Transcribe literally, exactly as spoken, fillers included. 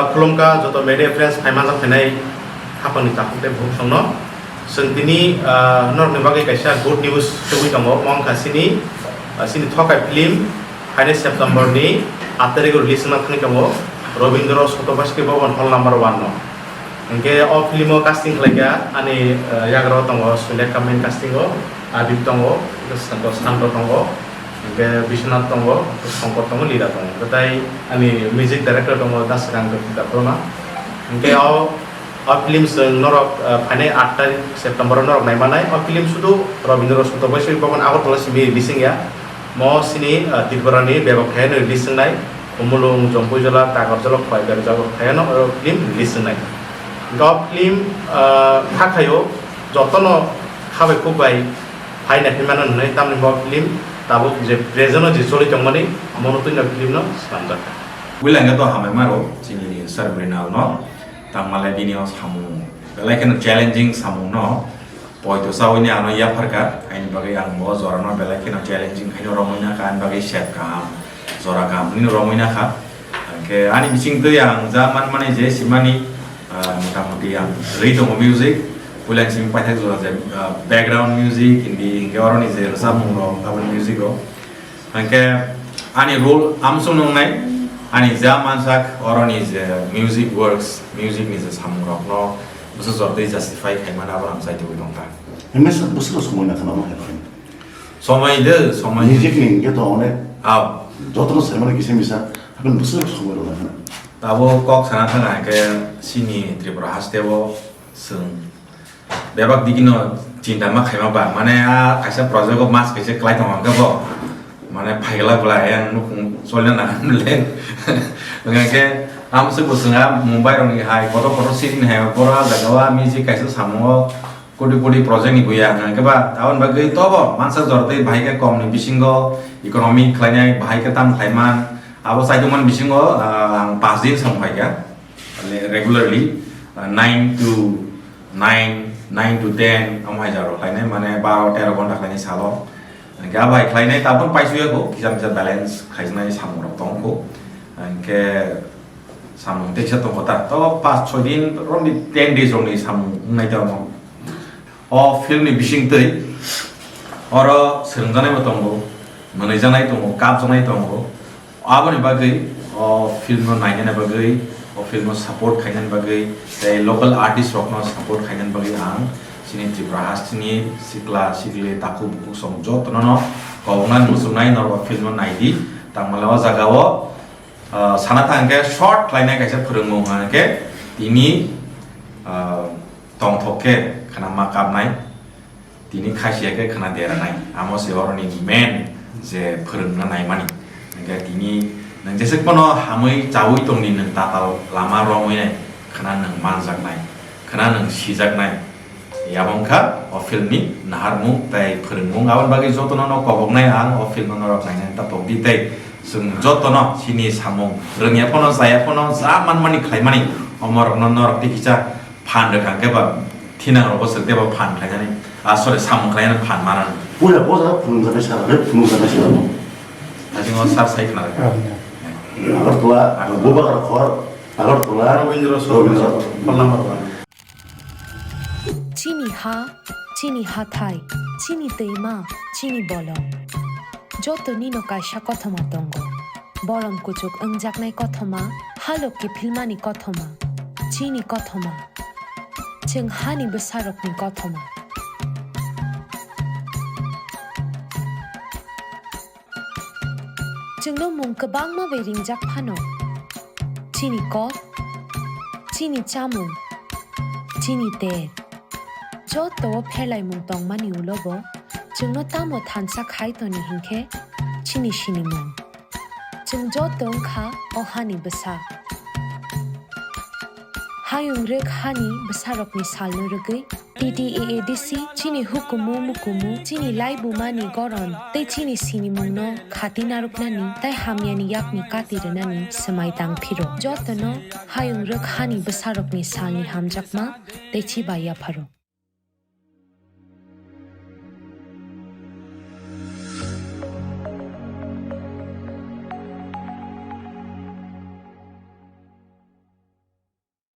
Khulumkha joto media friends, phai manjak phainai khapangni takhuk tei bukhuk songno. Chwng tini, ah, norokni bagwi kaisa good news tubui tongo. Mo wngkha chini, ah, chini Thokai film phainai September ni aat tarikh o release wngna thangwi tongo Rabindra Sotobaiski Bhavan hall number one no. Hinkhe o film o casting khlaikha ani, ah, yagra o tongo Sulekha main casting o, Abib tongo, Santo, Santo tongo, hinkhe Biswanath tongo, Shankar tongo, Lila tongo. Tei ani music director tongo Dasrang Dutta Khulma. Hinkhe o, o film chwng norok, ah, phainai aat tarikh September o norok naimanai. O film sudu Rabindra Sotobaiski Bhavan Agartala simi release wngya. Mo sini, ah, Tripura ni bebak khaino release wngnai. Khumulwng, Jampuijala, Takarjala, Khwai berajak khaino o film release wngnai. Hinkhe o film, ah, kha khaio jotono khabai khukbai phai naikhe mano hwnwi, tamni bo film tabuk je present o je choli tongmani, mono twino film no swnamjak. Builangya to hamai maro, chini sir Mrinal no, tangmale bini o samung, belai kheno challenging samung no, poito sawi ni ano yapharkha, aini bagwi ang bo jorano belai kheno challenging khaino romwi nakha, ani bagwi set kaham, jora kaham nini romwi nakha. Hwnkhe ani bisingtwi ang ja manmani je simani, ah, motamuti ang rwi tongo music, puila simi paithak jora je, ah, background music, hindi hinkhe oroni je rwchapmung rok, aboni music rok. Hwnkhe ani role amsong nungnai, ani ja mansak oroni je music works, music ni je samung rokno bwsajor twi justify khaimani abo ang chaitugwi tongkha. Hwnkhe bwswk somoi nakha namo hai khe? Somoi de, somoi. Music ni hwnkhe to onek. Aw. Jotono saimano kisa misa, hapheno bwswk somoi rwna hwna. Abo kok sana thangna hwnkhe chini Tripura haste o chwng bebak digino chinta ma khaima ba, mane a kaisa project o mas kaisa kwlai tongo hwnkhe bo, mane phaigla bwla yang nukhung cholna nang le. Hwnkhe amswk bo chwng a Mumbai rokni hai kotor kotor city ni hai, boro a jaga o a music kaisa samungo koti koti project ni buya hwnkhe ba, aboni bagwi tobo mansa jor tei bahai khe kom ni bisingo economic khlainai, bahai khe tam khlaiman, abo chaitokmani bisingo, ah, ang pas din samung phaikha. Regularly, uh, nine to nine, nine to ten, omo hai jaro khlainai, mane baro tero ghonta khlainai salo. Hwnkhe abo hai khlainai, tabuk paisuya kho, kisa misa balance khaijnai samung rok tong kho. Hwnkhe samung teisa tong kho ta, to pas choi din, ronni ten days rokni samung wngnai ta omo. O film ni bisingtwi oro swrwngjaknai bo tongo, mwnwijaknai tongo, kapjaknai tongo. Aboni bagwi o film no nainani bagwi, o film no support khainani bagwi, tei local artist rokno support khainani bagwi ang chini Tripura hasteni sikla sikli takhuk bukhuk song jotono no koboknani muchungnai norok o film no naidi. Tangmale o jaga o, ah, sana thang khe short khlainai kaisa phwrwngmung hwnkhe tini, ah, tongthok khe khna ma kapnai, tini khasiya khe khna deranai. Amo se oroni main je phwrwngna naimani. Hwnkhe tini nwng jeswk phano hamwi chaui tongdi, nwng tatal lama romwi nai, khna nwng manjaknai, khna nwng sijaknai. Yabo wngkha o film ni naharmung tei phwrwngmung. Aboni bagwi jotono no koboknai ang o film no norok nainani tapok di tei chwng jotono chini samung rwngya phano, chaya phano, ja manmani khlaimani, omo rokno norok tei kisa phan rwkha hwnkhe ba thinang rogo swk tei bo phan khlainani, ah, sorry, samung khlainani phan manani. Puila bo jaga phunukjaknai sara, phunukjaknai sara no. Asing o sar sai khna rwkha. Agartala, Bubagra khor, Agartala, Rabindra Sor, Rabindra Sor. Phone number one. Chini ha, chini hathai, chini twima, chini bolong. Joto nino kaisa kothoma tongo. Borom kuchuk wngjaknai kothoma, halok kiphilmani kothoma. Chini kothoma. Chwng hani bwsarokni kothoma. Chwngno mung kwbangma bai ringjak phano, chini kok, chini chamung, chini ter, joto o pherlaimung tongmani ulo bo chwngno tamo thansa khai toni hinkhe chini sinimung. Chwng joto wngkha o hani bwsa. Hayung rwk hani bwsarokni salno rwgwi T T A A D C chini hukumu mukumu, chini laibumani goron tei chini sinimungno khati narwknani tei hamyani yakni kati rwnani swmai tang phiro. Jotono hayung rwk hani bwsarokni salni hamjakma tei chiba yapharo.